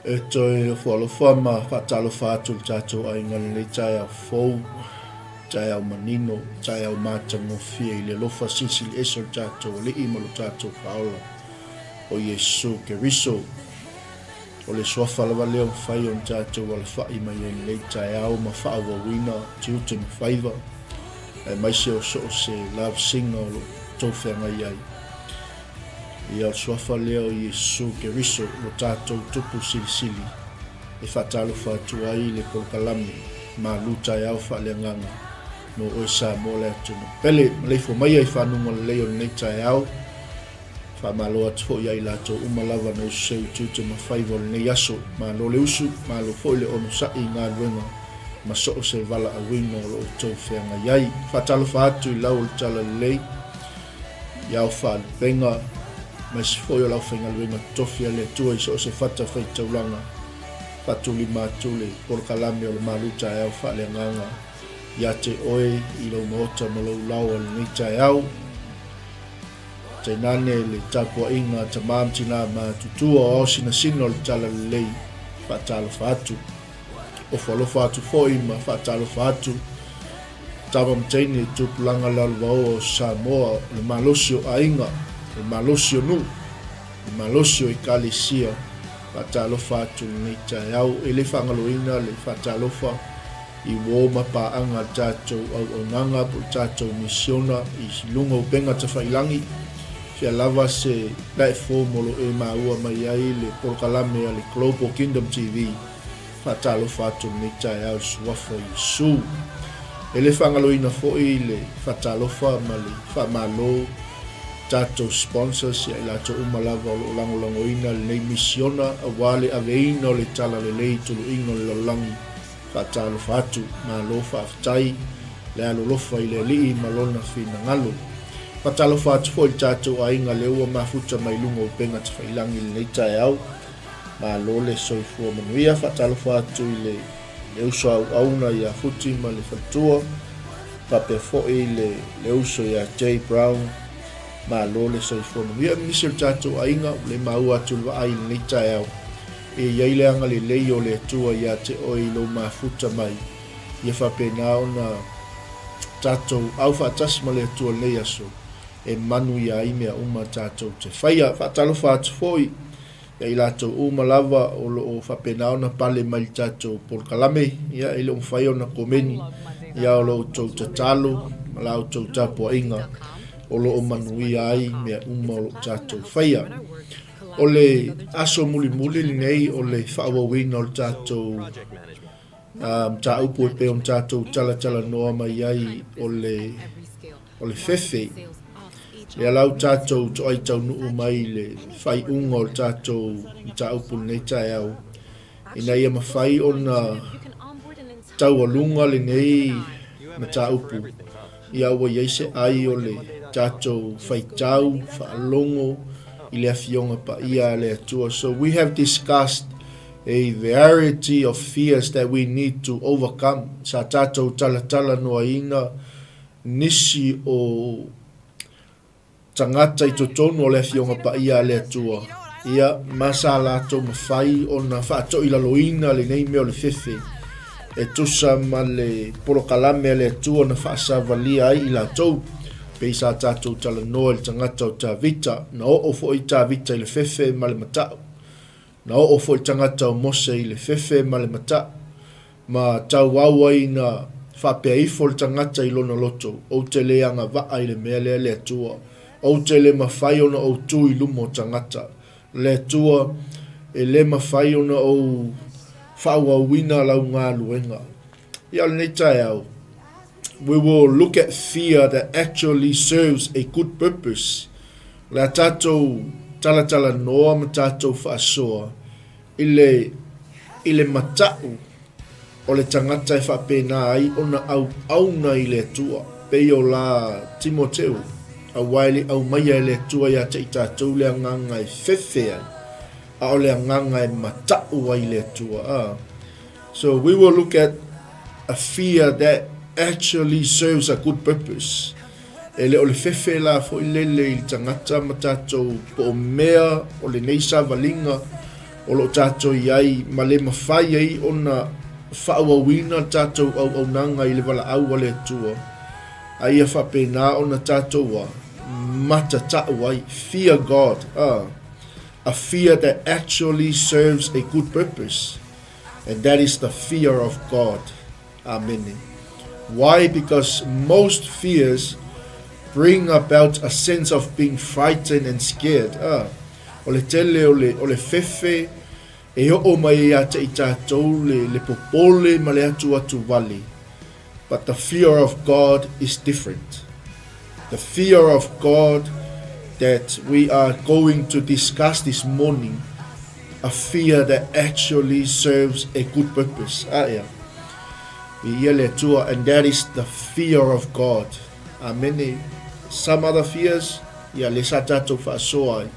E toe ofo alofa ma faatalofa atu i le tatou aiga i lenei taeao fou, taeao manino, taeao matagofie i le alofa silisili ese o le tatou Alii ma lo tatou Faaola o Iesu Keriso. O le suafa lava lea o mafai ona tatou alafai mai ai i lenei taeao ma faaauauina tiute ma faiva, aemaise o so o se lavasiga o lo o outou feagai ai. Ia, o le suafa lea o Iesu Keriso, lo tatou Tupu Silisili, e faatalofa atu ai i le polokalame Malu Taeao Faaleagaga mo oe Samoa le atunuu pele. Maleifua maia i fanuga lelei o lenei taeao. Faamalo atu foi ia i latou uma lava na usu seu i tiute ma faiva o lenei aso. Malo le usu, malo foi le onosai i galuega ma so o se valaauina o lo outou feagai ai. Faatalofa atu i lau o le Talalelei, i ao faalupega, aemaise foi o le aufaigaluega totofi a le Atua i so o se fatafaitaulaga. Faatulima atu le polokalame o le Malu Taeao Faaleagaga ia te oe i lou maota ma lou laoa i lenei taeao. Tainane le tapuaiga a tama ma tina matutua o ao sinasina o le Talalelei, faatalofa atu. Ofo alofa atu foi ma faatalofa atu tama ma teine i tupulaga lalovaoa o Samoa, o le malosi o aiga, o le malosi o nuu, o le malosi o ekalesia, faatalofa atu i lenei taeao. E le faagaloina le faatalofa i uo ma paaga a le tatou auaunaga po o le tatou misiona i luga o upega tafailangi, fea lava se platform o lo o e maua mai ai le polokalame a le Global Kingdom TV. Faatalofa atu i lenei taeao i le Suafa o Iesu. E le faagaloina foi le faatalofa ma le faamalo tatou sponsors ia i latou uma lava o lo o lagolagoina lenei misiona aua le aveina o le Talalelei i tuluiga o le lalolagi. Faatalofa atu, malo faafetai le alolofa i le Alii ma Lona finagalo. Faatalofa atu foi i le tatou aiga lea ua mafuta mai luga o upega tafailangi i lenei taeao. Malo le soifua manuia. Faatalofa atu i le le uso auauna ia Futi ma le faletua, faapea foi le le uso ia Jay Brown. Malo le soifua manuia. Ma nisi o le tatou aiga ua le maua atu le vaai i lenei taeao. E i ai le agalelei o le Atua ia te oe i lou mafuta mai, ia faapena ona tatou au faatasi ma le Atua i lenei aso, e manuia ai mea uma tatou te faia. Faatalofa atu foi ia i latou uma lava o lo o faapena ona pale mai i le tatou polokalame, ia e le o mafai ona komeni, ia o lo outou tatalo ma la outou tapuaiga o lo o manuia ai mea uma o lo o tatou faia. O le aso mulimuli lenei o le faaauauina o le tatou mataupu e pei ona tatou talatalanoa mai ai o le o le fefe. Lea la ua tatou toai taunuu mai i le faaiuga o le tatou mataupu i lenei taeao, ina ia mafai ona taualuga lenei mataupu, ia ua i ai se ai o le tatou faitau faalogo i le Afioga Paia a le Atua. So we have discussed. A variety of fears that we need to overcome. Sa tatou talatalanoaina nisi o tagata i totonu o le Afioga Paia a le Atua, ia, ma sa latou mafai ona faatoilaloina lenei mea o le fefe, e tusa ma le polokalame a le Atua na faasavalia ai i latou. Pei sa tatou talanoa i le tagata o Tavita, na oo foi Tavita i le fefe ma le mata'u. Na oo foi tagata o Mose i le fefe ma le mata'u, ma tauau ai ina faapea ifo le tagata i lona loto, Ou te le agavaa i le mea lea, le Atua. Ou te le mafai ona ou tu i luma o tagata. Le Atua, e le mafai ona ou faaauauina lau galuega. Ia, o lenei taeao, we will look at fear that actually serves a good purpose. O le a tatou talatalanoa ma tatou faasoa i le, i le mata'u o le tagata e faapena ai ona auauna i le Atua, pei o la Timoteo, aua e le aumaia e le Atua ia te i tatou le agaga e fefe ai, a o le agaga e mata'u ai i le Atua. A. So we will look at a fear that actually serves a good purpose. E le o le fefe la foi lele i le tagata ma tatou po o mea o lenei savaliga o lo o tatou i ai ma le mafai ai ona faaauauina le tatou auaunaga i le valaau a le Atua, a ia faapena ona tatou a matatau ai. Fear God, a fear that actually serves a good purpose, and that is the fear of God. Amene. Why? Because most fears bring about a sense of being frightened and scared. Ah, o le tele o le, o le fefe e oo mai ai ia te i tatou le, le popole ma le atuatu wale. But the fear of God is different. The fear of God that we are going to discuss this morning, a fear that actually serves a good purpose. Ah, yeah. Viia le Atua, and that is the fear of God. Amene. Some other fears, ia le sa tatou faasoa ai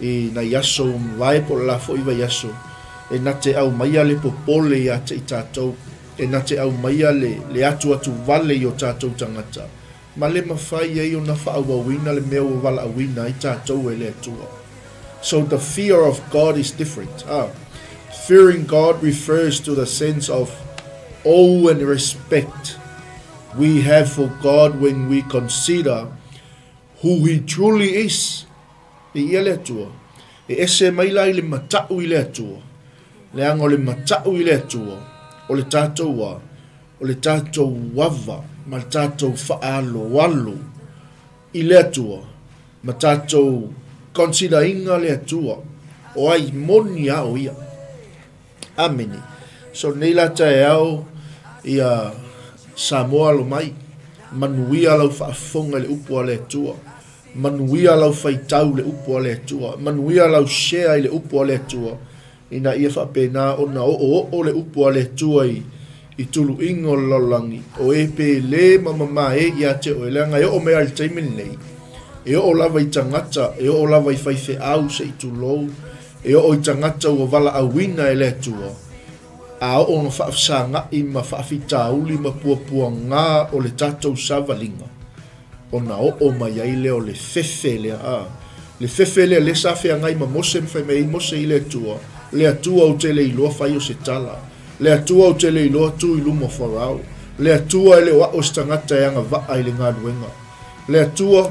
i nai aso ua mavae po o le la foi vaiaso, e na te aumaia le popole ia te i tatou, e na te aumaia le, le atuatu vale i o tatou tagata, ma le mafai ai ona faaauauina le mea ua valaauina ai tatou e le Atua. So the fear of God is different. Ah, fearing God refers to the sense of awe and respect we have for God when we consider who He truly is. Viia le Atua. E ese mai la i le mata'u i le Atua. Leaga o le mata'u i le Atua, o le tatou a, o le tatou ava ma le tatou faaaloalo i le Atua, ma tatou consider-ina le Atua, o ai moni a o Ia. Amene. So lenei la taeao, ia Samoa alo mai, manuia lau faafofoga i le upu a le Atua, manuia lau faitau i le upu a le Atua, manuia lau share i le upu a le Atua, ina ia faapena ona oooo le upu a le Atua i i tuluiga o le lalolagi, o e pele ma mamae ia te oe, leaga e oo mai lava i le taimi lenei, e oo lava i tagata, e oo lava i faifeau se i tulou, e oo i tagata ua valaauina e le Atua, a oo ina faafesagaʻi ma faafitauli ma puapuaga o le tatou savaliga, ona oo mai ai lea o le fefe lea, a, le fefe lea lea sa feagai ma Mose ma fai mai ai Mose i le Atua, Le Atua ou te le iloa fai o se tala. Le Atua ou te le iloa tu i luma o Farao. Le Atua e le o a'o se tagata e agavaa i le galuega. Le Atua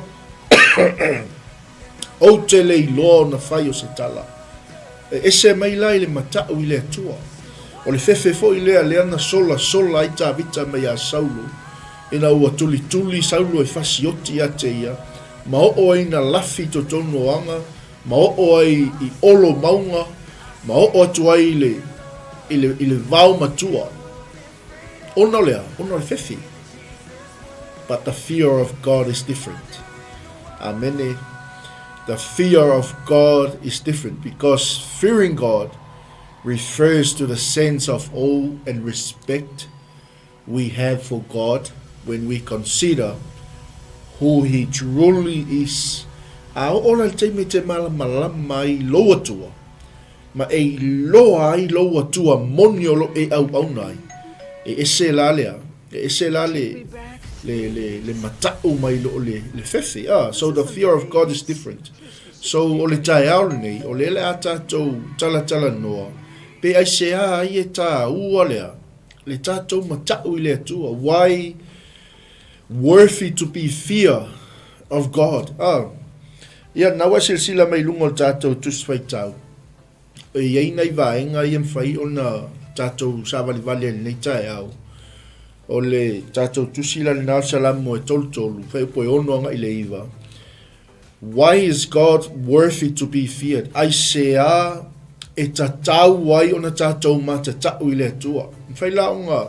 ou te le iloa ona fai o se tala. E ese mai la i le mata'u i le Atua. O le fefe foi lea lea na solasola ai Tavita mai iā Saulo, ina ua tulituli Saulo e fasioti ia te ia, ma oo ai ina lafi i totonu o aga, ma oo ai i olo mauga, ma oo atu ai i le, i le, i le vao matua. Ona o le a? Ona o le fefe. But the fear of God is different. Amene. The fear of God is different because fearing God refers to the sense of awe and respect we have for God when we consider who He truly is. A oo la i le taimi e te malamalama ai lou Atua. Ma e iloa ai lou Atua moni o lo o e auauna ai. E ese la le a? E ese la le, le, le, le mataʻu mai lo le, le fefe. Ah, so the fear of God is different. So o le taeao lenei, o lea le a tatou talatalanoa, pe aisea ai e tāua lea, le tatou mataʻu i le Atua. Why worthy to be fear of God? Ah, ia, na ua silasila mai i luga o le tatou Tusi Faitau, E i ai nai vaega ia e mafai ona tatou savalivali ai i lenei taeao. O le tatou tusi la lena o le Salamo e 33, fuaiupu e 6 agai i le 9. Why is God worthy to be feared? Aisea e tatau ai ona tatou matatau i le Atua? Mafai la ona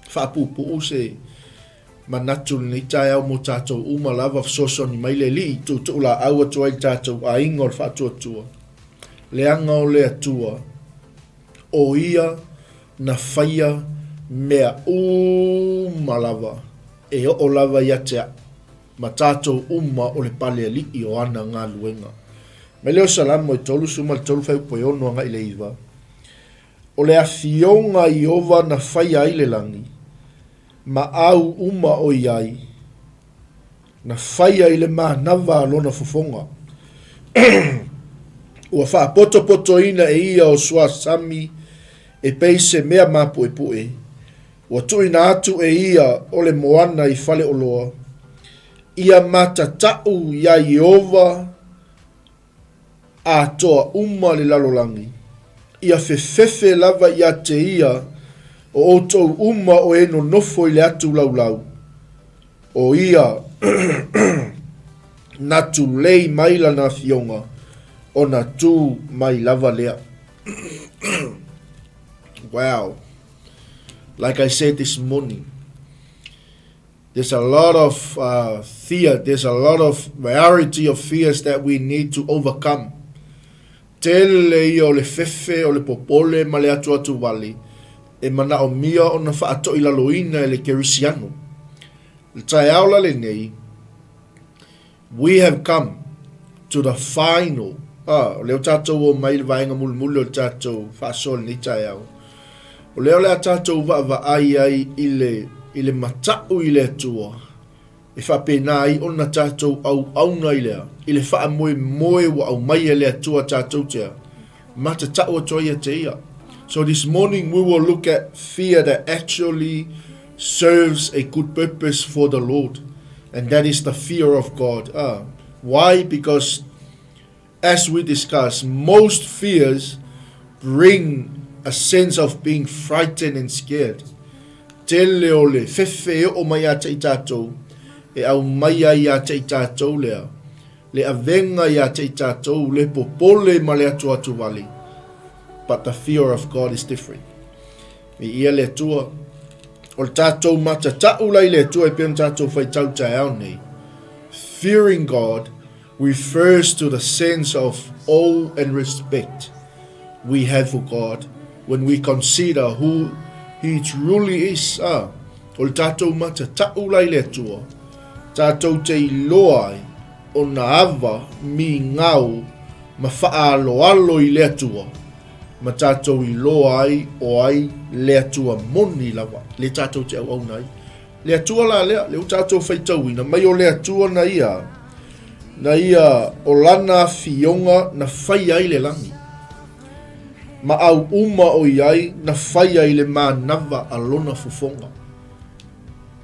faapuupuu se manatu i lenei taeao mo tatou uma lava, fesoasoani mai le Alii, tuutuulaau atu ai i le tatou aiga o le faatuatua. Leaga o le Atua, o Ia na faia mea uma lava e oo lava ia te a'u, ma tatou uma o le pale ali'i o ana galuega. Mai lea o Salamo e 33 fuaiupu e 6 agai i le 9, O le afioga a Ieova na faia ai le lagi, ma au uma o i ai, na faia i le manava a lona fofoga. Ua faapotopotoina e ia o suasami e pei se mea mapuepue, ua tuuina atu e ia o le moana i faleoloa, ia matatau iā Ieova atoa uma le lalolagi, ia fefefe lava ia te ia o outou uma o e nonofo i le atu laulau, o ia na tulei mai lana afioga, ona tu mai lava lea. Wow. Like I said this morning, There's a lot of uh, fear, there's a lot of variety of fears that we need to overcome. Tele ia o le fefe, o le popole ma le atuatu wale e manaʻomia ona faatoʻilaloina e le Kerisiano. Le taeao la lenei, We have come to the final, ah, o lea ua tatou oo mai i le vaega mulimuli o le tatou faasoa i lenei taeao. O lea o le a tatou vaavaai ai i le, i le mataʻu i le Atua, e faapena ai ona tatou auauna i le a, i le faamoemoe ua aumai e le Atua tatou te a, matatau atu ai ia te ia. So this morning we will look at fear that actually serves a good purpose for the Lord, and that is the fear of God. Ah, why? Because as we discussed, most fears bring a sense of being frightened and scared. Tele o le fefe e oo mai ia te i tatou, e aumai ai ia te i tatou lea, le avega ia te i tatou, le popole ma le atuatu wale. But the fear of God is different. Viia le Atua. O le tatou matatau la i le Atua e pei ona tatou faitau taeao nei. Fearing God refers to the sense of awe and respect we have for God when we consider who He truly is. Ah, o le tatou matatau la i le Atua, tatou te iloa ai ona ava migao ma faaaloalo i le Atua, ma tatou iloa ai o ai le Atua moni lava, le tatou te auauna ai. Le Atua la lea, le ua tatou faitauina mai o le Atua na ia, na ia o lana afioga na faia ai le lagi. Ma au uma o i ai na faia i le manava a lona fofoga.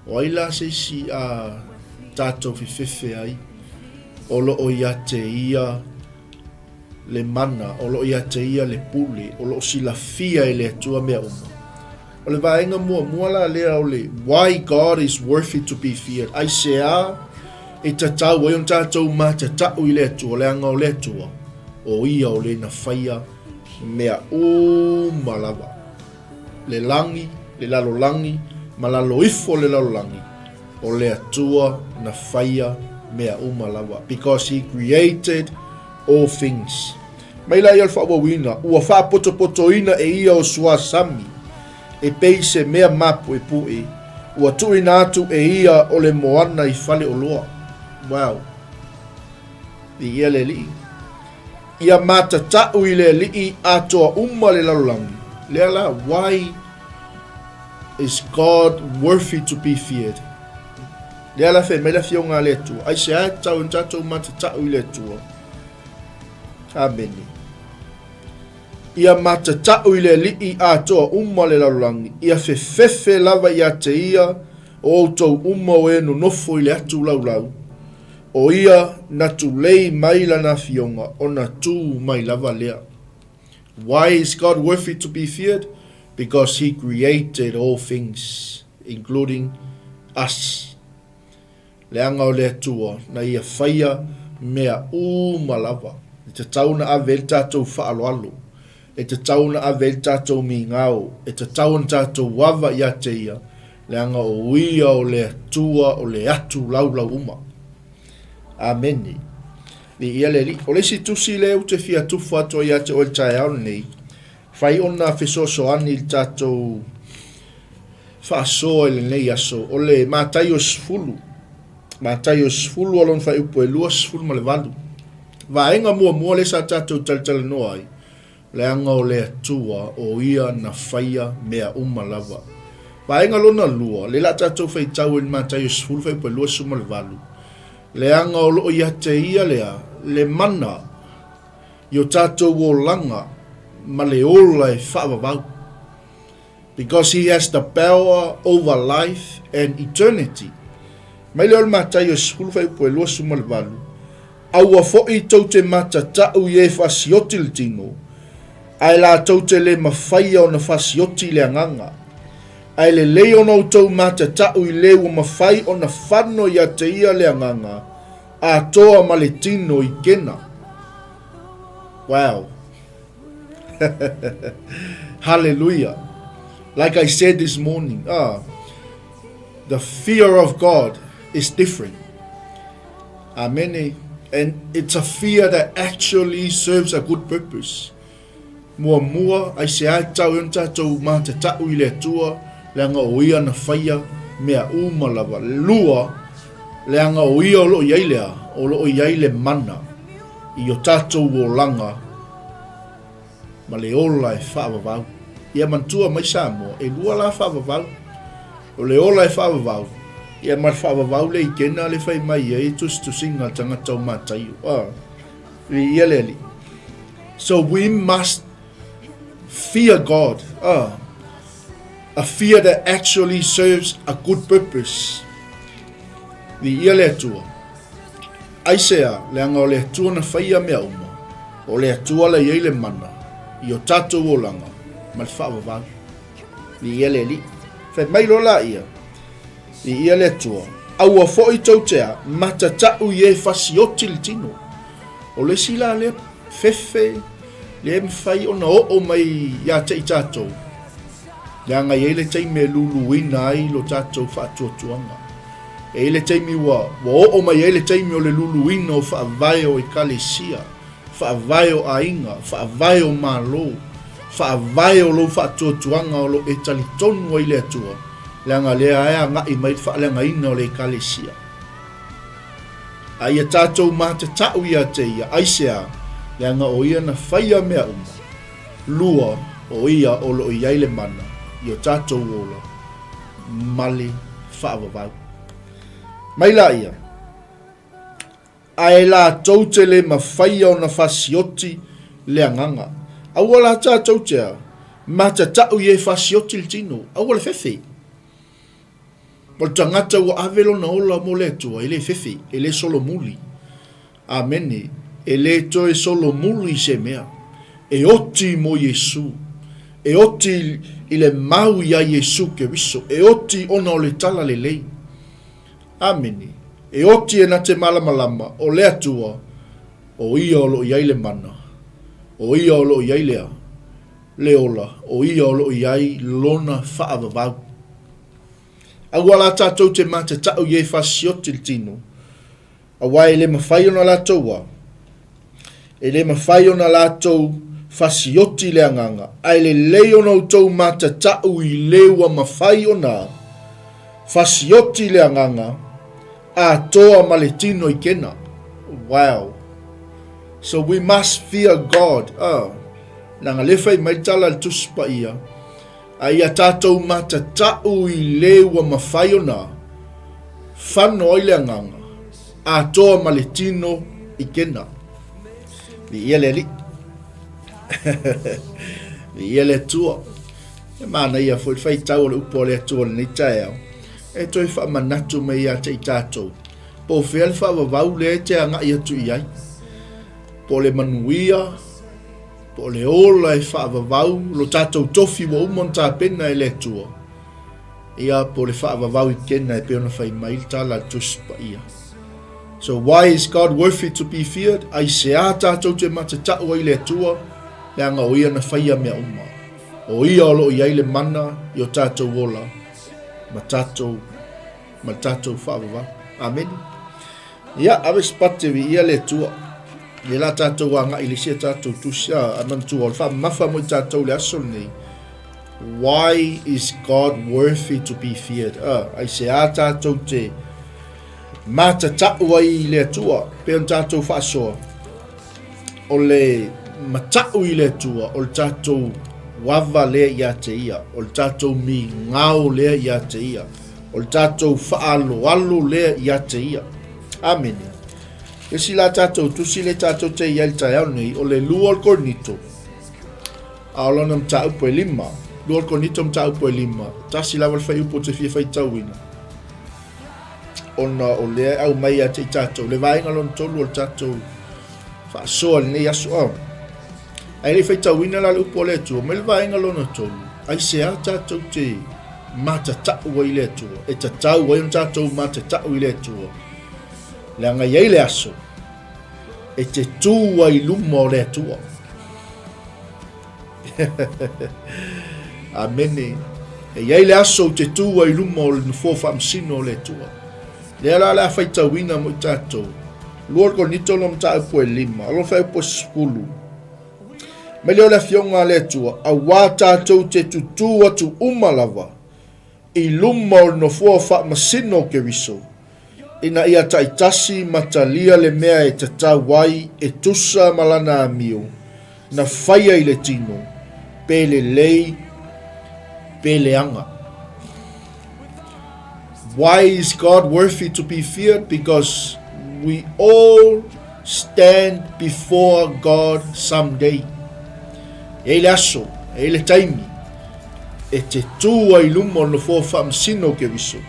O ai la se isi a tatou fefefe ai o loo ia te ia le mana, o loo ia te ia le pule, o loo silafia e le Atua mea uma. O le vaega muamua la lea o le Why God is worthy to be feared, aisea e tatau ai ona tatou matatau i le Atua, leaga o le Atua, o ia o le na faia mea uma lava. Le lagi, le lalolagi, ma lalo ifo o le lalolagi, o le Atua na faia mea uma lava. Because he created all things. Mai la ia o le faaauauina, ua faapotopotoina e ia o suasami, e pei se mea mapuepue, ua tuuina atu e ia o le moana i faleoloa. Wow. Viia le Alii. Ia matata'u i le Alii atoa uma le lalolagi. Lea la, why is God worthy to be feared? Lea la fai mai le Afioga a le Atua, aisea e tatau ai ona tatou matata'u i le Atua? Amene. Ia matata'u i le Alii atoa uma le lalolagi, ia fefefe lava ia te Ia o outou uma o e nonofo i le atu laulau, o Ia na tulei mai Lana Afioga ona tū mai lava lea. Why is God worthy to be feared? Because He created all things, including us. Leaga o le Atua na Ia faia mea uma lava. E tatau ona ave ai le tatou faaaloalo. E tatau ona ave ai le tatou migao. E tatau ona tatou ava ia te Ia, leaga o Ia o le Atua o le atu laulau uma. Amene. Viia le Alii. O le isi tusi lea ou te fia tufa atu ai ia te oe i le taeao lenei, fai ona fesoasoani i le tatou faasoa i lenei aso, o le Mataio 10, Mataio 10 a lona faaiupu e 28. Vaega muamua lea sa tatou talatalanoa ai, leaga o le Atua o Ia na faia mea uma lava. Vaega lona lua, lea la a tatou faitau ai i le Mataio 10 faaiupu e 28, leaga o lo o ia te Ia lea le mana i o tatou olaga ma le ola e faavavau. Because he has the power over life and eternity. Mai lea o le Mataio 10 faaiupu e 28, Aua foi tou te matata'u i e fasioti le tino, ae latou te le mafaia ona fasioti le agaga. Ae lelei ona outou matata'u i le ua mafai ona fano ia te ia le agaga atoa ma le tino i kena. Wow. Hallelujah. Like I said this morning, the fear of God is different. Amen. And it's a fear that actually serves a good purpose. Muamua, aisea e tatau ai ona tatou matata'u i le Atua, leaga o Ia na faia mea uma lava. Lua, leaga o Ia o lo o i ai le a? O lo o i ai le mana i o tatou olaga ma le ola e faavavau. Ia manatua mai Samoa, e lua la faavavau. O le ola e faavavau, ia ma le faavavau le ikena le fai mai ai tusitusiga a le tagata o Mataio. Ah, viia le Alii. So we must fear God. Ah, a fear that actually serves a good purpose. Viia le Atua. Aisea, leaga o le Atua na faia mea uma, o le Atua la i ai le mana i o tatou olaga ma le faavavau. Viia le Alii. Fai mai loa laia, Viia le Atua, aua foi tou te a, matata'u i e fasioti le tino. O le isi la lea fefe lea e mafai ona oo mai ia te i tatou, Leaga e i ai le taimi e luluina ai lo tatou faatuatuaga. E i ai le taimi ua, ua oo mai ai le taimi o le luluina o faavae o ekalesia, faavae o aiga, faavae o Malo, faavae o lou faatuatuaga o lo e talitonu ai le Atua, leaga lea e agai mai le faaleagaina o le ekalesia. A ia tatou matatau ia te ia, aisea, leaga o ia na faia mea uma. Lua, o ia o lo o i ai le mana i o tatou ola ma le faavavau. Mai laia, ae latou te le mafaia ona fasioti le agaga. Aua la tatou te a, matatau i e fasioti le tino, aua le fefe. O le tagata ua ave lona ola mo le Atua, e le fefe, e le solomuli. Amene. E le toe solomuli se mea. E oti mo Iesu. E oti i le mau iā Iesu Keriso. E oti ona o le tala lelei. Amene. E oti e na te malamalama o le Atua, o Ia o lo o i ai le mana, o Ia o lo o i ai le a, le ola, o Ia o lo o i ai Lona faavavau. Aua la tatou te matatau i e fasioti le tino, Aua e le mafai ona latou a, e le mafai ona latou fasioti le agaga, ae lelei ona outou matatau i le ua mafai ona fasioti le agaga atoa ma le tino i kena. Wow. So we must fear God. Ah, leaga lea fai mai le tala a le Tusi Paia, A ia tatou matatau i le ua mafai ona fano ai le agaga, atoa ma le tino i kena. Viia le Alii. Viia le Atua. E manaia foi le faitau o le upu a le Atua i lenei taeao, e toe faamanatu mai ia te i tatou, po o fea le faavavau lea e te agai atu i ai, po o le manuia, Po o le ola e faavavau lo tatou tofi ua uma ona tapena e le Atua, ia, po o le faavavau i kena e pei ona fai mai le tala a le Tusi Paia. So why is God worthy to be feared? Aisea tatou te matatau ai i le Atua? Leaga o Ia na faia mea uma. O Ia o lo o i ai le mana i o tatou ola ma tatou ma le tatou faavavau. Amene. Ia, ave se pate viia le Atua. Ia la tatou agai i le isi a tatou tusi a, a manatua o le faamamafa mo i tatou le aso lenei. Why is God worthy to be feared? Ah, aisea tatou te matatau ai i le Atua, pe ona tatou faasoa. O le matau i le Atua, o le tatou ava lea ia te ia, o le tatou migao lea ia te ia, o le tatou faaaloalo lea ia te ia. Amene. Isi la tatou tusi le tatou te i ai le taeao nei, o le lua o le Korinito, a o lona mataupu e lima. Lua o le Korinito mataupu e lima. Tasi lava le fuaiupu ou te fia faitauina. Ona o lea e aumai ia te i tatou, le vaega lona tolu o le tatou faasoa i lenei aso. Oh. Ae le i faitauina la le upu a le Atua, mai le vaega lona tolu, aisea tatou te matatau ai i le Atua, e tatau ai ona tatou matatau i le Atua, leaga e i ai le aso e te tū ai i luma o le Atua. Amene. E i ai le aso ou te tū ai i luma o le nofoa faamasino o le Atua. Lea la o le a faitauina mo i tatou. Lua o Korinito lona mataupu e lima, o lona fuaiupu e 10. Mai lea o le Afioga a le Atua, auā tatou te tutū atu uma lava i luma o le nofoa faamasino o Keriso, ina ia taitasi ma talia le mea e tatau ai e tusa ma lana amio, na faia i le tino, pe lelei, pe leaga. Why is God worthy to be feared? Because we all stand before God someday. E i le aso, e i le taimi, e te tū ai luma o le nofoa faamasino o Keriso,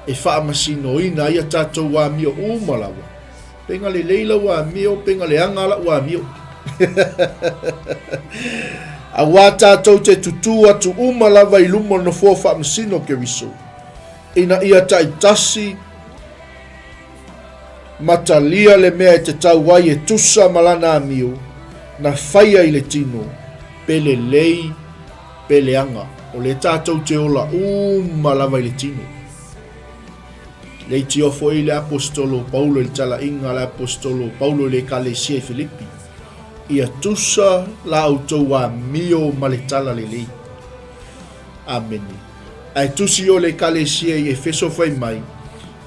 e faamasinoina ai a tatou amio uma lava. Pega lelei lau amio, pega leaga lau amio. Auā tatou te tutū atu uma lava i luma o le nofoa faamasino o Keriso, ina ia taitasi ma talia le mea e tatau ai e tusa ma lana amio, na faia i le tino, pe lelei, pe leaga. O lea tatou te ola uma lava i le tino. Leitio foi le Aposetolo o Paulo i le talaiga a le Aposetolo o Paulo i le Ekalesia i Filipi, Ia tusa la outou amio ma le tala lelei. Amene. Ae tusi o le Ekalesia i Efeso fai mai,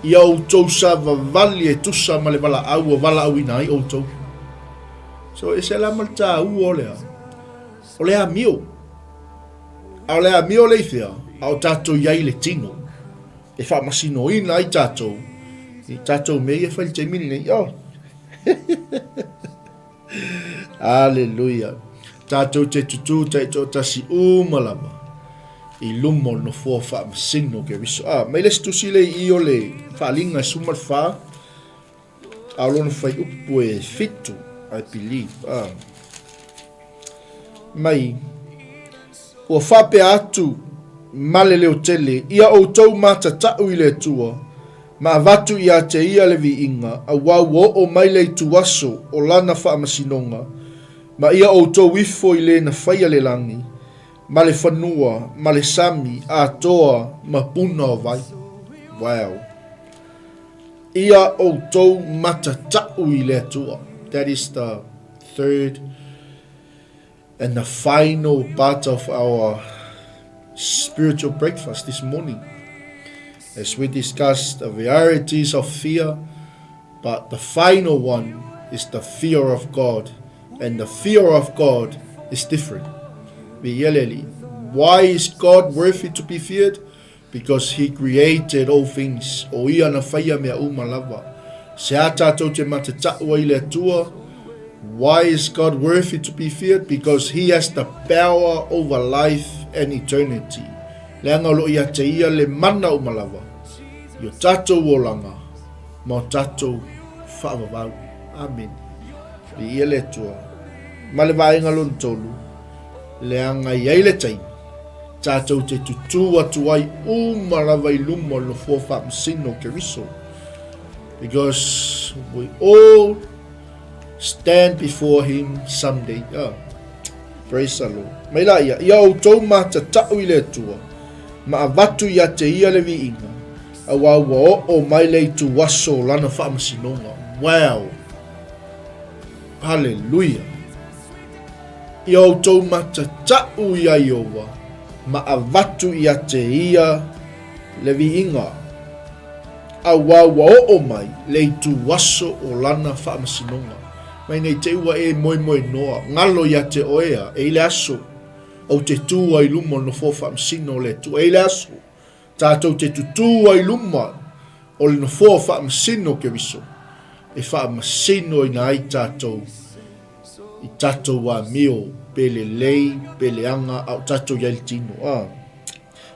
Ia outou savavali e tusa ma le valaau ua valaauina ai outou. So, ese la ma le taua o le a? O le amio. A o le amio le i fea? A o tatou i ai i le tino. E faamasinoina ai tatou i tatou mea ia e fai i le taimi lenei. Oh. Aleluia. Tatou te tutū taitoatasi uma lava i luma o le nofoa faamasino o Keriso. Ah, mai le isi tusi le i o le Faaaliga e 14, a o lona fuaiupu e 7, I believe. Ah. Mai, ua faapea atu ma le leo tele, Ia outou matatau i le Atua, ma avatu ia te Ia le viiga, auā ua oo mai le ituaso o Lana faamasinoga, ma ia outou ifo i le na faia le lagi, ma le fanua, ma le sami, atoa ma puna o vai. Wow. Ia outou matatau i le Atua. That is the third and the final part of our spiritual breakfast this morning. As we discussed the varieties of fear, but the final one is the fear of God and the fear of God is different. Viia le Alii. Why is God worthy to be feared? Because he created all things, o ia na whaia mea uma lava. Se a tātou te matata'u ai le Atua, Why is God worthy to be feared? Because he has the power over life and eternity. Leaga o lo o ia te ia le mana uma lava i o tātou olanga ma o tātou faavavau. Amene. Viia le Atua. Ma le vaega lona tolu, leaga i ai le taimi, tātou te tutū atu ai uma lava i luma o le nofoa faamasino o Keriso. Because we all stand before him someday. Oh. Praise the Lord. Mai la ia, ia outou matata'u i le Atua, ma avatu ia te ia le viiga, auā ua oo mai le ituaso o lana faamasinoga. Wow! Haleluia! Ia outou matata'u iā Ieova, ma avatu ia te ia le viiga, auā ua oo mai le ituaso o lana faamasinoga. Mai nei te ua e moemoenoa, ngalo ia te oe a, e i le aso, ou te tū ai luma o le nofoa faamasino o le Atua. E i le aso, tātou te tutū ai luma o le nofoa faamasino o Keriso, e faamasinoina ai tātou i tātou amio, pe lelei, pe leaga, a o tātou i ai le tino. A.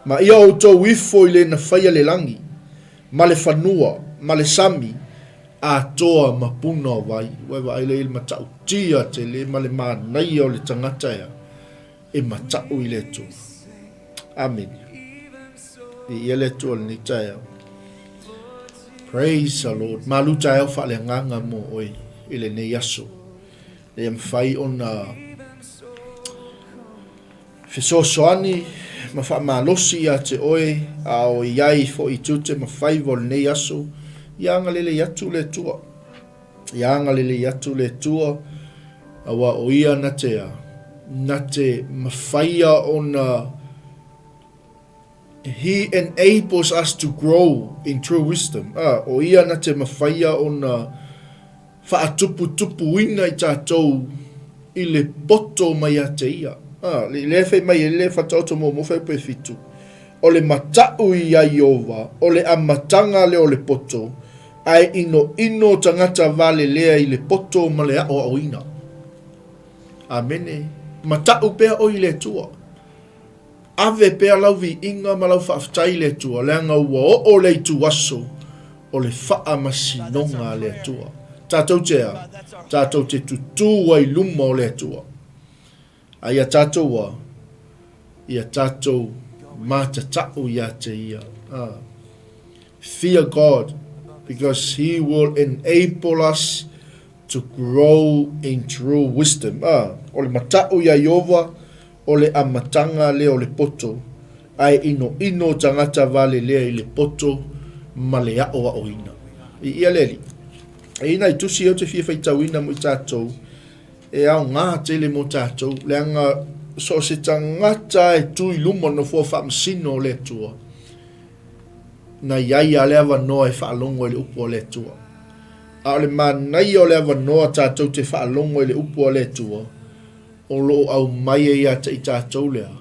Ma ia outou ifo i le na whaia le langi, ma le fanua, ma le sami, Atoa ma puna o wai, ua e vaai lea i le matautia tele ma le manaia o le tagata ea e matau i le Atua. Amene. Viia le Atua i lenei taeao. Praise the Lord. Malu taeao faaleagaga mo oe i lenei aso. Ina ia mafai ona Fesoasoani ma faamalosi ia te oe, a o i ai foi tiute ma faiva o lenei aso, ia agalelei atu le Atua. Ia agalelei atu le Atua, aua o ia na te a, na te mawhaia ona He enables us to grow in true wisdom. A, o ia na te mawhaia ona Faatuputupuina i tatou i le poto mai ia te ia. A, le lea fai mai e le whataoto mo mo whai whitu. O le mata'u i a Iova, o le amatanga le o le poto, ae ino ino tagata vale lea i le poto ma le aʻoaʻoina. Amene. Mata'u pea ʻoe i le Atua. Ave pea lau viiga ma lau faafetai i le Atua, leaga ua oo le ituaso o le faamasinoga a le Atua. Tatou te a? Tatou te tutū ai luma o le Atua. A ia tatou a? Ia tatou mātata'u ia te Ia. A. Fear God, because He will enable us to grow in true wisdom. A. O le mata'u ia Ieova, O le amataga lea o le poto, ae inoino tagata vale lea i le poto ma le aʻoaʻoina. I ia le alii, e i nai tusi ou te fia faitauina mo i tatou, e aoga tele mo tatou, leaga so o se tagata e tu i luma o le nofoa faamasino o le Atua, na i ai a le avanoa e faalogo i le upu a le Atua. A o le manaia o le avanoa tatou te faalogo i le upu a le Atua, O lo o aumai ai ia te i tatou lea,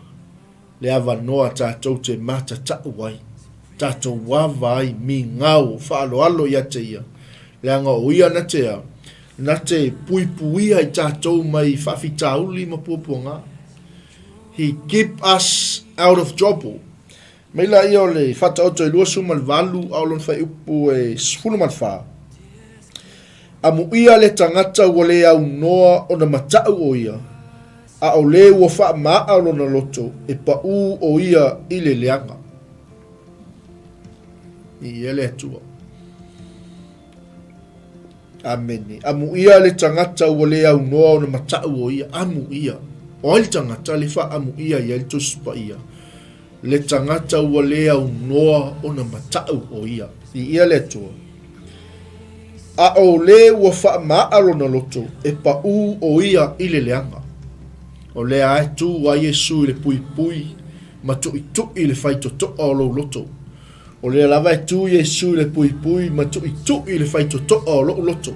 le avanoa tatou te matata'u ai, tatou ava ai, migao, faaaloalo ia te ia, leaga o ia na te a, na te puipuia i tatou mai faafitauli ma puapuaga. He keep us out of trouble. Mai laia o le Faataoto e 28 a o lona fuaiupu e 14. Amuia le tagata ua le aunoa ona mata'u o ia, a o le ua faama'a lona loto e pa'ū o ia i le leaga. Viia le Atua. Amene. Amuia le tagata ua le aunoa ona mata'u o ia. Amuia. O ai le tagata le fa'aamuia i ai le Tusi Paia? Le tagata ua le aunoa ona mata'u o ia. Viia le Atua. A o le ua faama'a lona loto, e pa'ū o ia i le leaga. O lea ae tū ai Iesu i le puipui ma tu'itu'i le faitoto'a o lou loto. O lea lava e tū Iesu i le puipui ma tu'itu'i le faitoto'a o lo'u loto.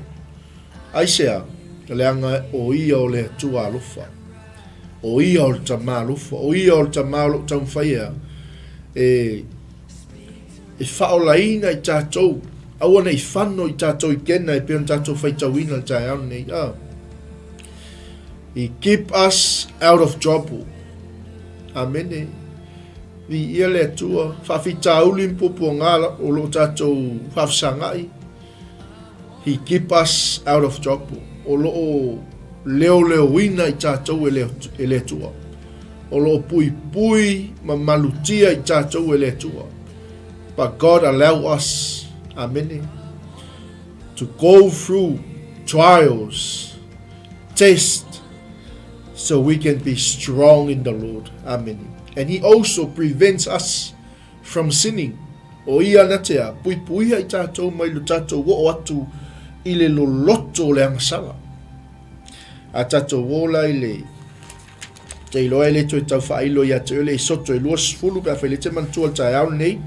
Aisea? Leaga o Ia o le Atua alofa. O Ia o le Tama alofa. O Ia o le Tama o lo o taumafai ea e, e faaolaina i tatou. Aua ne i fano i tatou i kena e pei ona tatou faitauina le taeao lenei. Ah. He keep us out of trouble. Amene. Viia le Atua. Faafitauli ma puapuaga o lo o tatou faafesagai. He keep us out of trouble. O lo o leoleoina i tatou e le, e le Atua. O lo o puipui ma malutia i tatou e le Atua. But God allow us, amene, to go through trials, test, so we can be strong in the Lord. Amene. And He also prevents us from sinning. O ia ana te a, puipuia i tātou mai lo tātou oo atu i le loloto o le agasala. A tātou ola i le te iloa e le toe tau whaailo ia te ole i soto e 20 pe a whai le te manatua le taeao nei.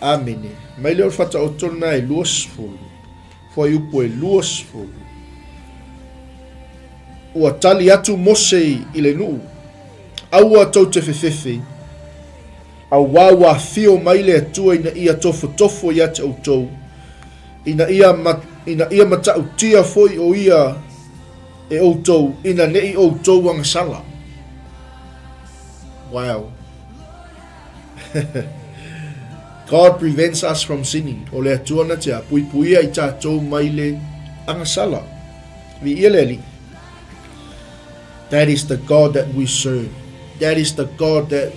Amene. Mai le o le whataoto na e 20. Fuaiupu e 20. Ua tali atu Mose i le nuu, Aua tou te fefefe, auā ua afio mai le Atua ina ia tofotofo ia te outou, ina ia, ina ia matautia foi o ia e outou, ina ne'i outou agasala. Wow. God prevents us from sinning. O le Atua na te a puipuia i tātou mai le agasala. Viia le Alii. That is the God that we serve. That is the God that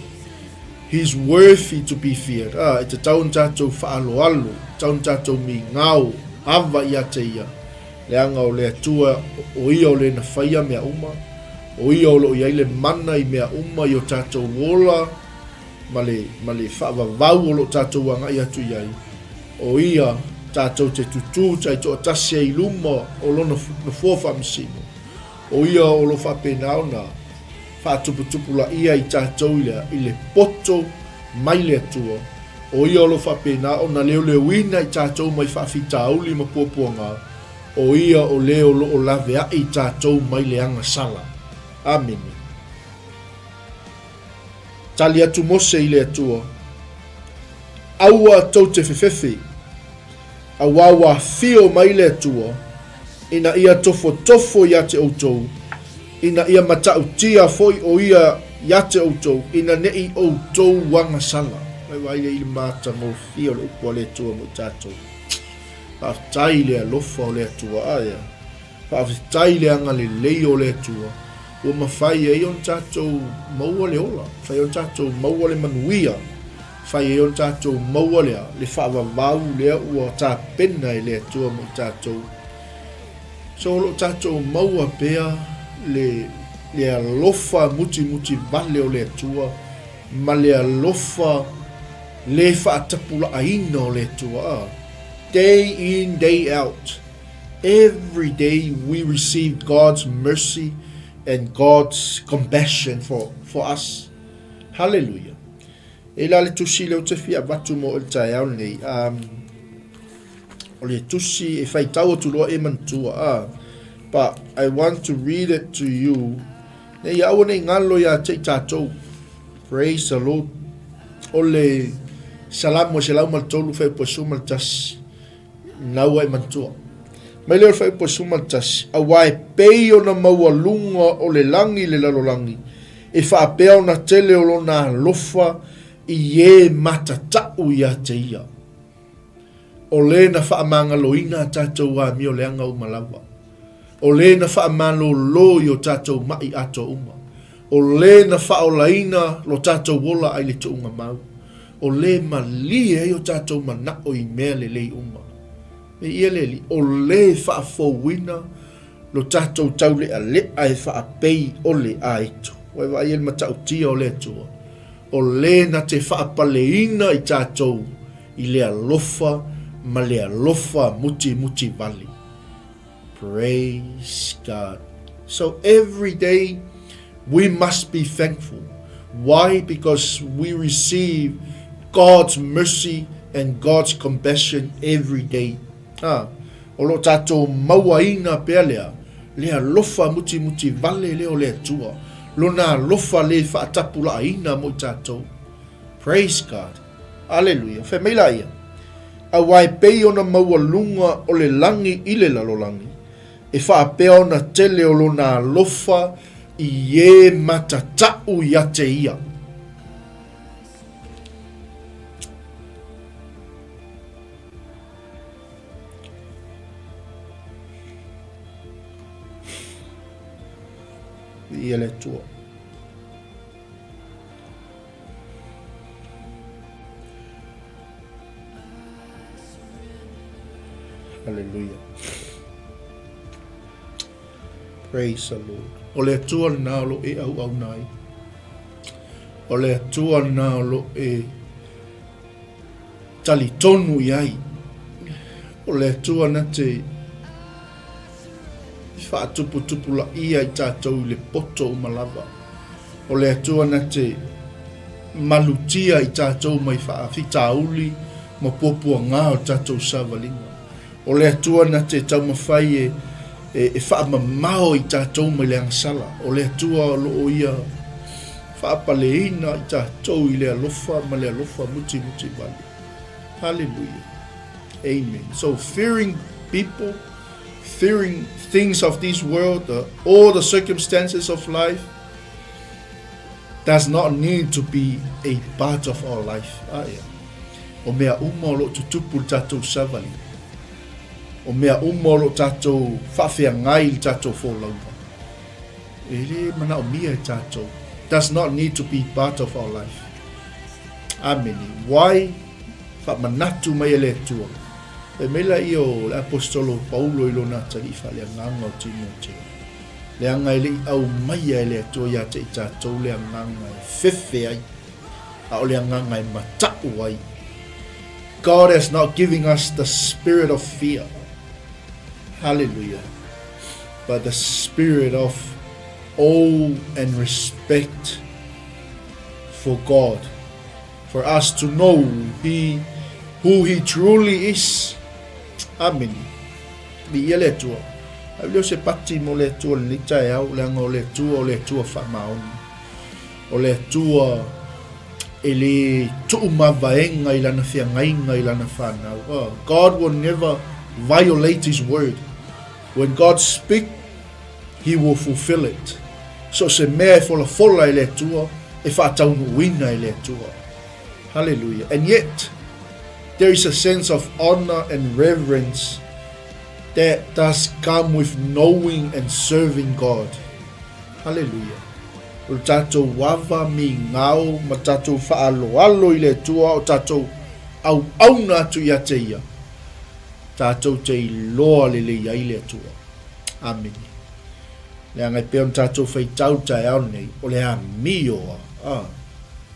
He's worthy to be feared. Ah, e te tau na tātou whaaloalo, tau na tātou mi ngao, ava ia te ia. Leaga o le Atua, o ia o le na whaia mea uma, o ia o loo iai le mana i mea uma i o tātou ola, ma le, ma le faavavau o loo tātou agai atu i ai, o ia tātou te tutū taitoatasi ai i luma o lona nofoa faamasino, o ia o lo faapena ona faatuputupulaia i tātou i le, i le poto mai le Atua, o ia o lo faapena ona leoleoina i tātou mai faafitauli ma puapuaga, o ia o le o loo laveai i tātou mai le agasala. Amene. Tali atu Mose i le Atua, Aua tou te fefefe, auā ua afio mai le Atua, ina ia tofotofo ia te outou, ina ia matautia foi o ia ia te outou, ina ne'i outou agasala. Mai vaai lea i le matagofie o le upu a le Atua mo i tatou. Faafetai i le alofa o le Atua. Aia. Faafetai i le agalelei o le Atua ua mafai ai ona tatou maua le ola, mafai ai ona tatou maua le manuia, mafai ai ona tatou maua le, le faavavau lea ua tapena e le Atua mo i tatou. So o lo o tatou maua pea le, le alofa mutimuti vale o le Atua ma le alofa le faatapulaaina o le Atua. Day in, day out. Every day we receive God's mercy and God's compassion for, for us. Hallelujah. E la le tusi leo te fia avatu mo le taeao nei. Um, o le tusi e whaitau atu loa e manatua. Ah, but I want to read it to you. Nei aua nei ngalo ia te i tātou. Praise the Lord. O le Salamo 103 fuaiupu 11. Naua e manatua. Mai lea o le fuaiupu 11, Auā e pei ona maualuga o le lagi i le lalolagi, e faapea ona tele o lona alofa i e matatau ia te ia. O le na faamagaloina a tatou amioleaga uma lava. O le na faamalōlō i o tatou maʻi atoa uma. O le na faaolaina lo tatou ola ai le tuuga mau. O le malie ai o tatou manaʻo i mea lelei uma. Me ia le Alii, o le faafouina lo tatou tauleʻaleʻa e faapei ʻole a itu. Ua e vaai ai le matautia o le Atua, o le na te faapaleina i tatou i le alofa ma le alofa mutimuti vale. Praise God. So every day we must be thankful. Why? Because we receive God's mercy and God's compassion every day. Ah, O lo o tatou mauaina pea lea, le alofa mutimuti vale lea o le Atua, Lona alofa le faatapulaaina mo i tatou. Praise God. Aleluia. Fai mai laia, Aua e pei ona maualuga o le lagi i le lalolagi, e faapea ona tele o Lona alofa i e matatau ia te Ia. Viia le Atua. Hallelujah. Praise the Lord. O le Atua lena o lo e auauna ai. O le Atua lena o lo e talitonu i ai. O le Atua na te faatuputupulaia i tatou i le poto uma lava. O le Atua na te malutia i tatou mai faafitauli ma puapuagā o tatou savaliga. O le Atua na te taumafai e, e, e faamamao i tatou mai le agasala. O le Atua o lo o ia faapaleina i tatou i le alofa ma le alofa mutimuti vale. Hallelujah. Amen. So fearing people, fearing things of this world, the, all the circumstances of life, does not need to be a part of our life. Ah, yeah. O mea uma o lo o tutupu le tatou savali. O mea uma o lo o tatou faafeagai i le tatou folauga. E le manaomia e tatou. Does not need to be part of our life. Amene. Why? Faamanatu mai e le Atua. Fai mai laia o le Aposetolo o Paulo i lona atalii faaleagaga o Timoteo. Leaga e le i aumaia e le Atua ia te i tatou le agaga e fefe ai, a o le agaga e mataʻu ai. God has not given us the spirit of fear. Hallelujah. But the spirit of awe and respect for God. For us to know he, who he truly is. Amene. Viia le Atua. Au lea o se pati mo le Atua lenei taeao, leaga o le Atua o le Atua faamaoni. O le Atua e le tuumavaega i lana feagaiga i lana whanau. Oh, God will never violate his word. When God speak, he will fulfill it. So se mea e folafola e le Atua, e faataunuuina e le Atua. Hallelujah. And yet, there is a sense of honor and reverence that does come with knowing and serving God. Hallelujah. O le tatou ava migao ma tatou faaloalo i le Atua o tatou auauna atu ia te ia, tatou te iloa lelei ai le Atua. Amene. Leaga e pei ona tatou faitau i le taeao lenei, o le amio a, a,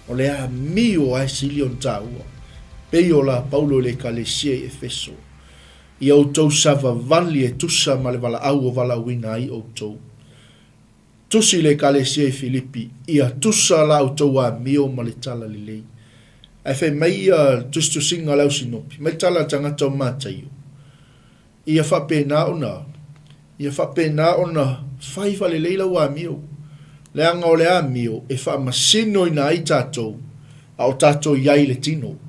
o le amio a e sili ona taua. Pei o la Paulo i le Ekalesia i Efeso, Ia outou savavali e tusa ma le valaau o valaauina ai outou. Tusi le Ekalesia i Filipi, Ia tusa la outou amio ma le tala lelei. Ae fai mai ia tusitusiga a le ausinopi, mai tala a tagata o Mataio, Ia faapena ona, ia faapena ona fai faalelei lau amio, leaga o le amio e faamasinoina ai tatou, a o tatou i ai i le tino.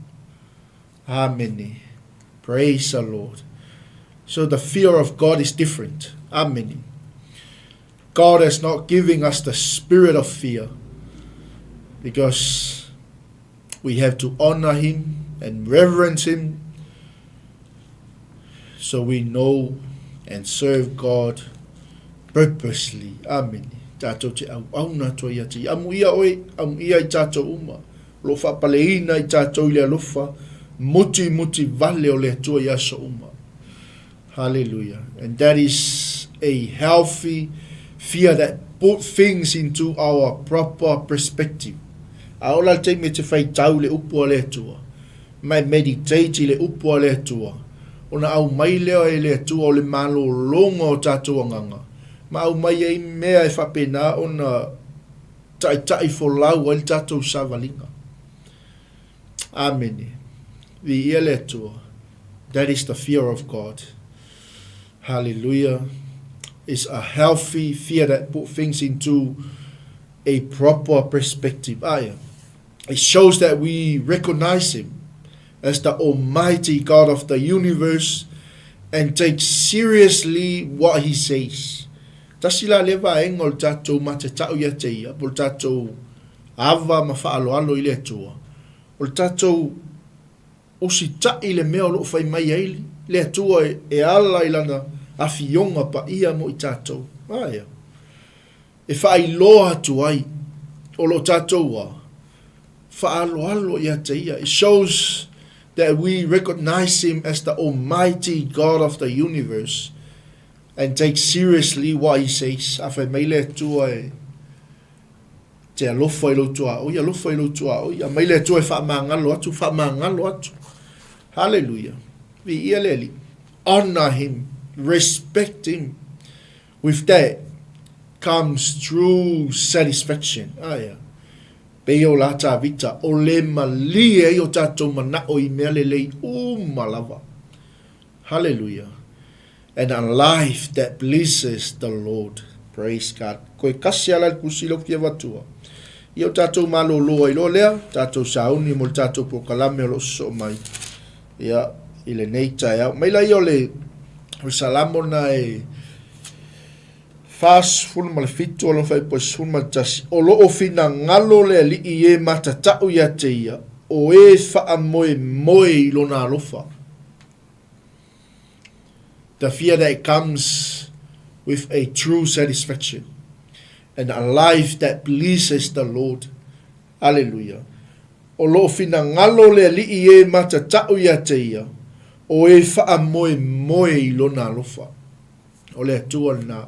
Amene. Praise the Lord. So the fear of God is different. Amene. God has not given us the spirit of fear because we have to honor him and reverence him so we know and serve God purposely. Amene. Tatou te auauna atu ai ia te ia. Amuia oe, amuia i tatou uma. O lo o faapaleina i tatou i le alofa muti muti vale o le Atua i aso uma. Hallelujah. And that is a healthy fear that put things into our proper perspective. A ola le taimi e te faitau i le upu a le Atua, ma e meditate i le upu a le Atua, ona aumai lea e le Atua o le malologa o tatou agaga, ma aumai ai mea e faapena ona taitai folau ai le tatou savaliga. Amene. Viia le Atua. That is the fear of God. Hallelujah. It's a healthy fear that put things into a proper perspective. Aia. It shows that we recognize him as the almighty God of the universe and take seriously what he says. Tasi la lea vaega o le tatou matatau ia te ia, po o le tatou ava ma faaaloalo i le Atua, o le tatou usitai i le mea o lo o fai mai ai le Atua e ala i Lana Afioga Paia mo i tatou. Aia. E faailoa atu ai o lo tatou a faaaloalo ia te Ia. It shows that we recognize Him as the Almighty God of the universe and take seriously what He says. A fai mai le Atua e te alofa i lou tuaoi, alofa i lou tuaoi. A mai le Atua e faamagalo atu, faamagalo atu. Hallelujah. Viia le Alii. Honor Him. Respect Him. With that comes true satisfaction. Aea. Pei o la Tavita, o le malie ai o tatou manao i mea lelei uma lava. Hallelujah. And a life that pleases the Lord. Praise God. Koe kasi ala le kusi lou fia vatua. Ia o tatou malōlō ai loa lea, tatou sauni mo le tatou polokalame o lo o sosoo mai. Ia, i lenei taeao. Mai laia o le, o le Salamo na e 47 o lona fuaiupu e 11, O lo o finagalo le Alii i e matatau ia te ia, o e faamoemoe i lona alofa. The fear that comes with a true satisfaction and a life that pleases the Lord. Aleluia. O lo o finagalo le Alii e matatau ia te ia, o e faamoemoe i Lona alofa. O le Atua lena.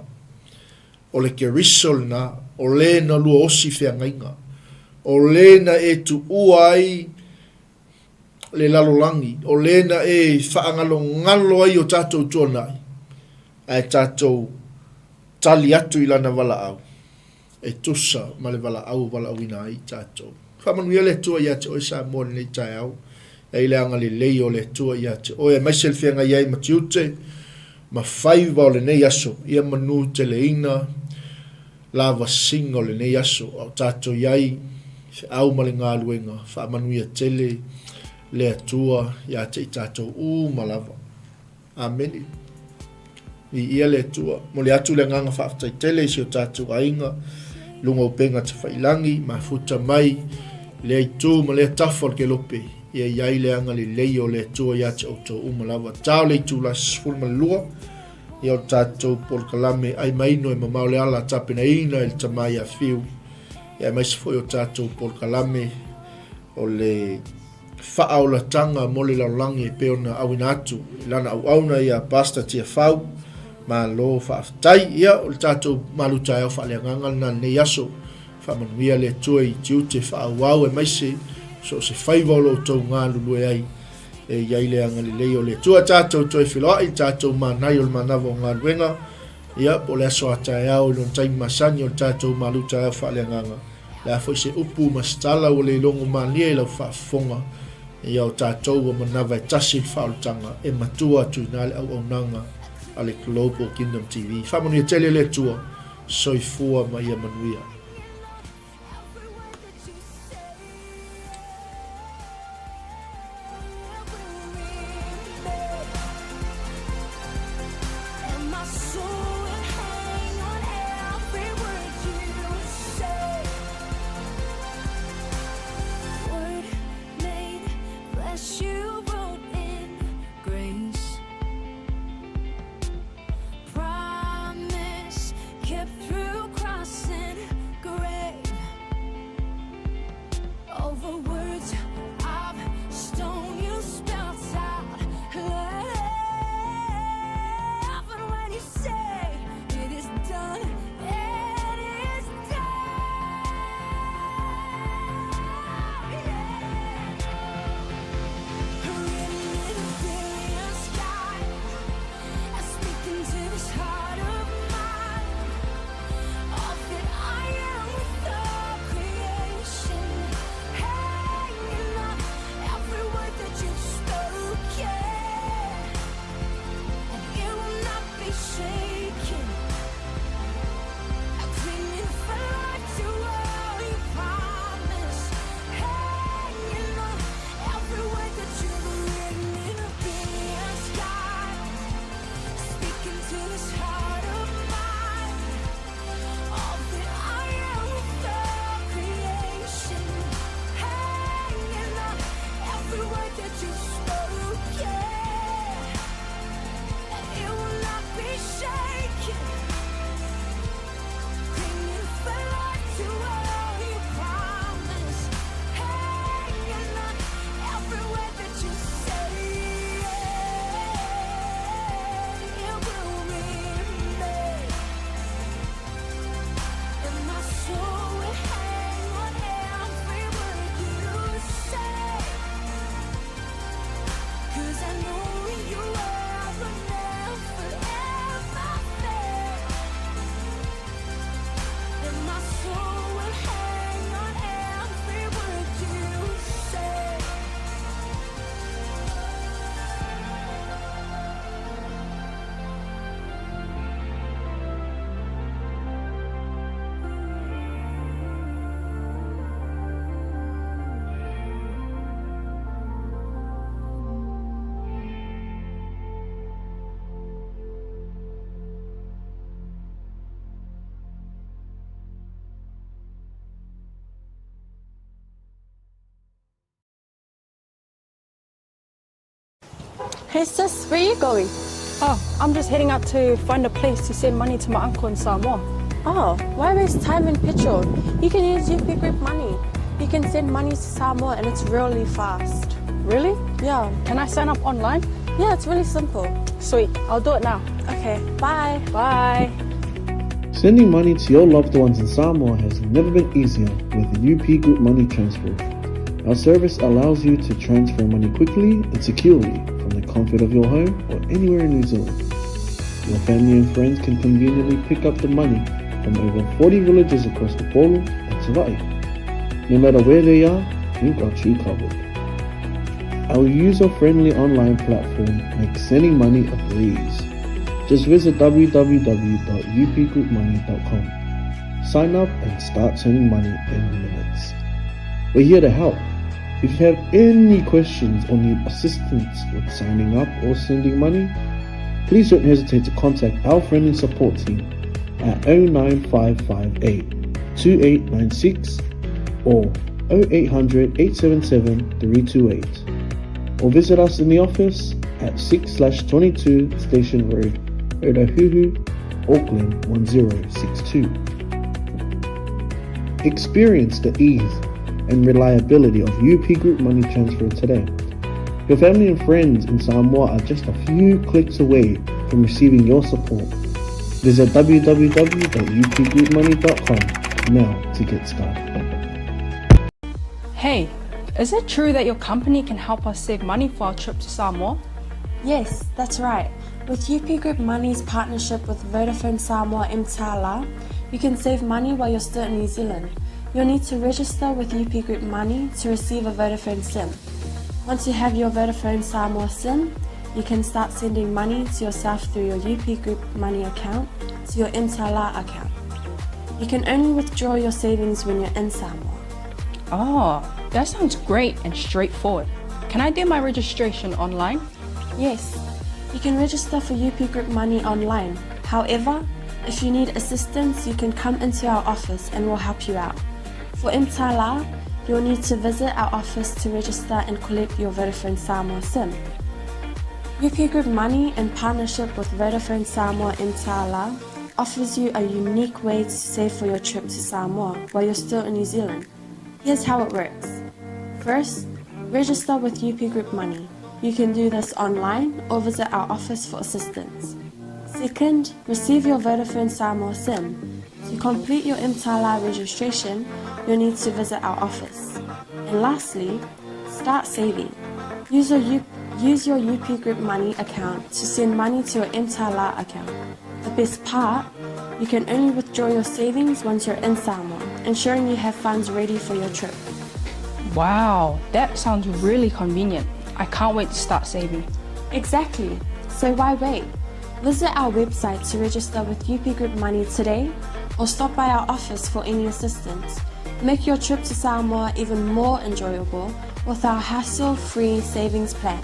O le Keriso lena. O le na lua osi feagaiga. O le na e tuua ai le lalolagi. O le na e faagalogalo ai o tatou tuanai, ae tatou tali atu i Lana valaau. e tusa ma le valaau o valaauina ai i tatou. Faamanuia le Atua ia te oe Samoa i lenei taeao, e i le agalelei o le Atua ia te oe, aemaise le feagai ai ma tiute ma faiva o lenei aso, ia manu teleina lavasiga o lenei aso, a o tatou i ai i feau ma le galuega, faamanuia tele le Atua ia te i tatou uma lava. Amene. Viia le Atua. Momoli atu le agaga faafetai tele i si o tatou aiga i luga o upega tafailangi, mafuta mai lea itu ma lea tafa o le kelope, ia i ai le agalelei o le Atua ia te outou uma lava. Tao le itula 12, ia o le tatou polokalame ai maino e mamao le ala tapenaina e le tama ia Fiu, ia aemaise foi o tatou polokalame o le faaolataga mo le lalolagi e pei ona auina atu i lana auauna ia Pastor Tiafau. Malo faafetai. Ia, o le tatou malu taeao faaleagaga lena lenei aso. Faamanuia le Atua i tiute faaauau aemaise so o se faiva o lo outou galulue ai e i ai le agalelei o le Atua. Tatou toe feiloai i tatou manai o le manava o galuega. Ia, po o le aso a taeao i lona taimi masani o le tatou malu taeao faaleagaga. Le a foi se upu ma se tala ua le logo malie i lau faafofoga, ia o tatou ua manava e tasi le faaolataga e matua atu i ina le auaunaga a le Global Kingdom TV. Faamanuia tele le Atua, soifua ma ia manuia. Hey sis, where are you going? Oh, I'm just heading out to find a place to send money to my uncle in Samoa. Oh, why waste time and petrol? You can use UP Group Money. You can send money to Samoa and it's really fast. Really? Yeah. Can I sign up online? Yeah, it's really simple. Sweet, I'll do it now. Okay, bye. Bye. Sending money to your loved ones in Samoa has never been easier with UP Group Money Transfer. Our service allows you to transfer money quickly and securely from the comfort of your home or anywhere in New Zealand. Your family and friends can conveniently pick up the money from over 40 villages across the Polo and Savai'i. No matter where they are, we've got you covered. Our user-friendly online platform makes sending money a breeze. Just visit www.upgroupmoney.com. Sign up and start sending money in minutes. We're here to help. If you have any questions or need assistance with signing up or sending money, please don't hesitate to contact our friendly support team at 09558 2896 or 0800 877 328 or visit us in the office at 6/22 Station Road, Otahuhu, Auckland 1062. Experience the ease and reliability of UP Group Money Transfer today. Your family and friends in Samoa are just a few clicks away from receiving your support. Visit www.upgroupmoney.com now to get started. Hey, is it true that your company can help us save money for our trip to Samoa? Yes, that's right. With UP Group Money's partnership with Vodafone Samoa mTala, you can save money while you're still in New Zealand. You'll need to register with UP Group Money to receive a Vodafone SIM. Once you have your Vodafone Samoa SIM, you can start sending money to yourself through your UP Group Money account to your mTala account. You can only withdraw your savings when you're in Samoa. Oh, that sounds great and straightforward. Can I do my registration online? Yes, you can register for UP Group Money online. However, if you need assistance, you can come into our office and we'll help you out. For mTala, you'll need to visit our office to register and collect your Vodafone Samoa SIM. UP Group Money, in partnership with Vodafone Samoa mTala, offers you a unique way to save for your trip to Samoa while you're still in New Zealand. Here's how it works. First, register with UP Group Money. You can do this online or visit our office for assistance. Second, receive your Vodafone Samoa SIM. To complete your mTala registration, you'll need to visit our office. And lastly, start saving. Use your, U- use your UP Group Money account to send money to your mTala account. The best part, you can only withdraw your savings once you're in Samoa, ensuring you have funds ready for your trip. Wow, that sounds really convenient. I can't wait to start saving. Exactly. So why wait? Visit our website to register with UP Group Money today or stop by our office for any assistance. Make your trip to Samoa even more enjoyable with our hassle-free savings plan.